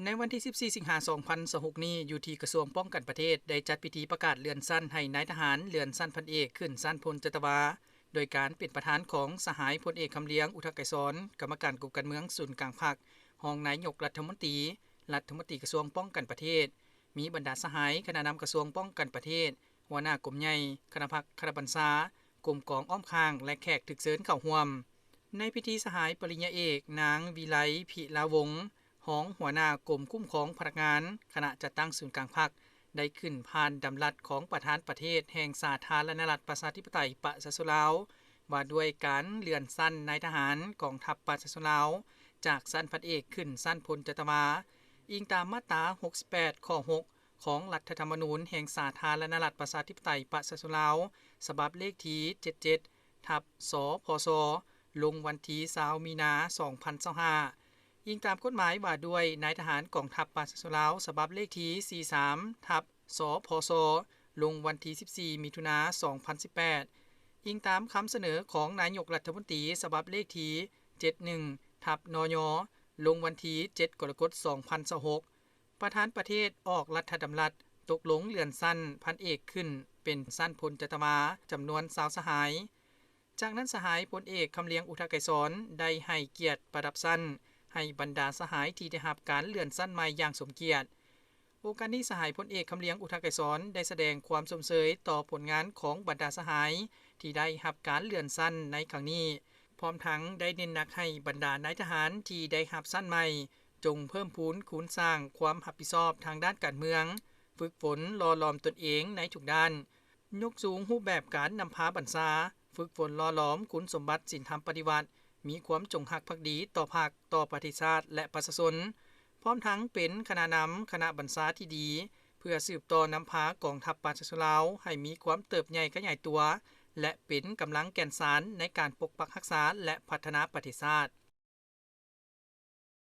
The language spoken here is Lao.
ໃນວັນທີສິບສີ່ ສິງຫາ ສອງພັນຊາວຫົກນີ້ ຢູ່ທີ່ກະຊວງປ້ອງກັນປະເທດ ໄດ້ຈັດພິທີປະກາດເລື່ອນຊັ້ນໃຫ້ນາຍທະຫານເລື່ອນຊັ້ນພັນເອກຂຶ້ນຊັ້ນພົນຈັດຕະວາ ໂດຍການເປັນປະທານຂອງສະຫາຍພົນເອກ ຄຳລຽງ ອຸທະໄກສອນ ກຳມະການກົມການເມືອງສູນກາງພັກ, ຮອງນາຍົກລັດຖະມົນຕີ, ລັດຖະມົນຕີກະຊວງປ້ອງກັນປະເທດ, ມີບັນດາສະຫາຍຄະນະນຳກະຊວງປ້ອງກັນປະເທດ, ຫົວໜ້າກົມໃຫຍ່, ຄະນະພັກ, ຄະນະບັນຊາ, ກົມກອງອ້ອມຂ້າງ ແລະ ແຂກຖືກເຊີນເຂົ້າຮ່ວມ. ໃນພິທີ ສະຫາຍປະລິນຍາເອກ ນາງ ວິໄລ ພິລາວົງ ຮອງຫົວໜ້າກົມຄຸ້ມຄອງພະນັກງານ ຄະນະຈັດຕັ້ງສູນກາງພັກ ໄດ້ຂຶ້ນຜ່ານດຳລັດຂອງປະທານປະເທດແຫ່ງສາທາລະນະລັດ ປະຊາທິປະໄຕ ປະຊາຊົນລາວ ວ່າດ້ວຍການເລື່ອນຊັ້ນນາຍທະຫານກອງທັບປະຊາຊົນລາວ ຈາກຊັ້ນພັນເອກຂຶ້ນຊັ້ນພົນຈັດຕະວາ ອີງຕາມມາດຕາຫົກສິບແປດ ຂໍ້ຫົກ ຂອງລັດຖະທຳມະນູນແຫ່ງສາທາລະນະລັດ ປະຊາທິປະໄຕ ປະຊາຊົນລາວ ສະບັບເລກທີເຈັດເຈັດ ທັບ ສພສ ລົງວັນທີຊາວ ມີນາ ສອງພັນຊາວຫ້າ ອີງຕາມກົດໝາຍວ່າດ້ວຍນາຍທະຫານກອງທັບປະຊາຊົນລາວ ສະບັບເລກທີສີ່ສາມ ທັບ ສພສ ລົງວັນທີສິບສີ່ ມິຖຸນາ ສອງພັນສິບແປດ ອີງຕາມຄຳສະເໜີຂອງນາຍົກລັດຖະມົນຕີ ສະບັບເລກທີເຈັດໜຶ່ງ ທັບ ນຍ ລົງວັນທີເຈັດ ກໍລະກົດ ສອງພັນຊາວຫົກ ປະທານປະເທດອອກລັດຖະດຳລັດຕົກລົງເລື່ອນຊັ້ນພັນເອກຂຶ້ນເປັນຊັ້ນພົນຈັດຕະວາ ຈຳນວນຊາວສະຫາຍ. ຈາກນັ້ນ ສະຫາຍພົນເອກ ຄຳລຽງ ອຸທະໄກສອນ ໄດ້ໃຫ້ກຽດປະດັບຊັ້ນໃຫ້ບັນດາສະຫາຍທີ່ໄດ້ຮັບການເລື່ອນຊັ້ນໃໝ່ຢ່າງສົມກຽດ. ໂອກາດນີ້ ສະຫາຍພົນເອກ ຄຳລຽງ ອຸທະໄກສອນ ໄດ້ສະແດງຄວາມຊົມເຊີຍຕໍ່ຜົນງານຂອງບັນດາສະຫາຍທີ່ໄດ້ຮັບການເລື່ອນຊັ້ນໃນຄັ້ງນີ້ ພ້ອມທັງໄດ້ເນັ້ນໜັກໃຫ້ບັນດານາຍທະຫານທີ່ໄດ້ຮັບຊັ້ນໃໝ່ ຈົ່ງເພີ່ມພູນຄູນສ້າງຄວາມຮັບຜິດຊອບທາງດ້ານການເມືອງ, ຝຶກຝົນຫຼໍ່ຫຼອມຕົນເອງໃນທຸກດ້ານ, ຍົກສູງຮູບແບບການນຳພາບັນຊາ, ຝຶກຝົນຫຼໍ່ຫຼອມຄຸນສົມບັດສິນທຳປະຕິວັດ, ມີຄວາມຈົງຮັກພັກດີຕໍ່ພັກ, ຕໍ່ປະເທດຊາດ ແລະ ປະຊາຊົນ, ພ້ອມທັງເປັນຄະນະນຳຄະນະບັນຊາທີ່ດີ ເພື່ອສືບຕໍ່ນຳພາກອງທັບປະຊາຊົນລາວໃຫ້ມີຄວາມເຕີບໃຫຍ່ຂະຫຍາຍຕົວ ແລະ ເປັນກຳລັງແກ່ນສານໃນການປົກປັກຮັກສາ ແລະ ພັດທະນາປະເທດຊາດ.